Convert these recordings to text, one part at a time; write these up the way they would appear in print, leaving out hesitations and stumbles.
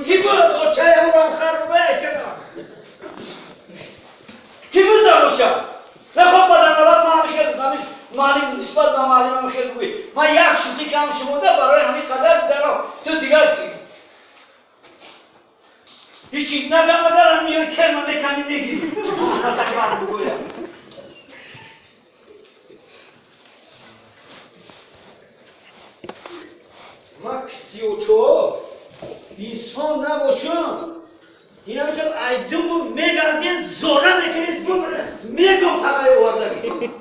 Ки буд очаи ҳамурам хар бугӯя? Ки буд набоша? Нахоб падарналат ман ҳамин хел муаллим нисбат ба муаллим ҳамин хел бугӯй. Ман як шӯхӣ кардам шумода барои ҳамин қадар даро ту дигар ҳичи нагамадарам миён керма мекани мегирӣ. Хар бугӯя. Ман 34 инсон набошам. Ина хел айдуму мегарден зора мекунед бумре мегум тағай овардагитон.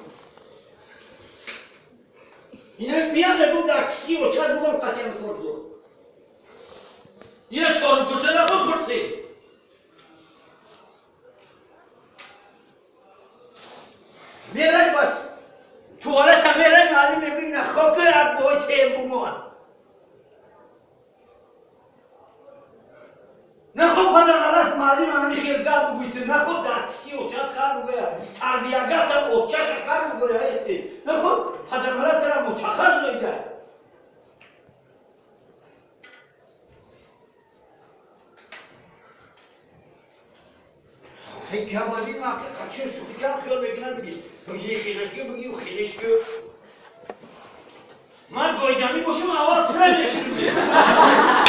Ина биям мегум дар киси очар бугум қатиам хурдо. Ина чорум курсера бупурсед. Мерай бас туалета мерай маълим мегӯй на хока бой тем бумон. Нахоб падарналат муаллим ҳамин хел гап бугӯйт, нахоб дар киси очат хар бугӯя, тарбиягарта очаша хар бугӯя эти. Нахоб падарналат тара мочахар зоида. Ҳикамади мақи қачир шӯхӣ кам хиёл мекунад бигӣ. Бигӣ хелешки бигӣ хелешки. Ман гойдамӣ бошам аввал тира мекунам.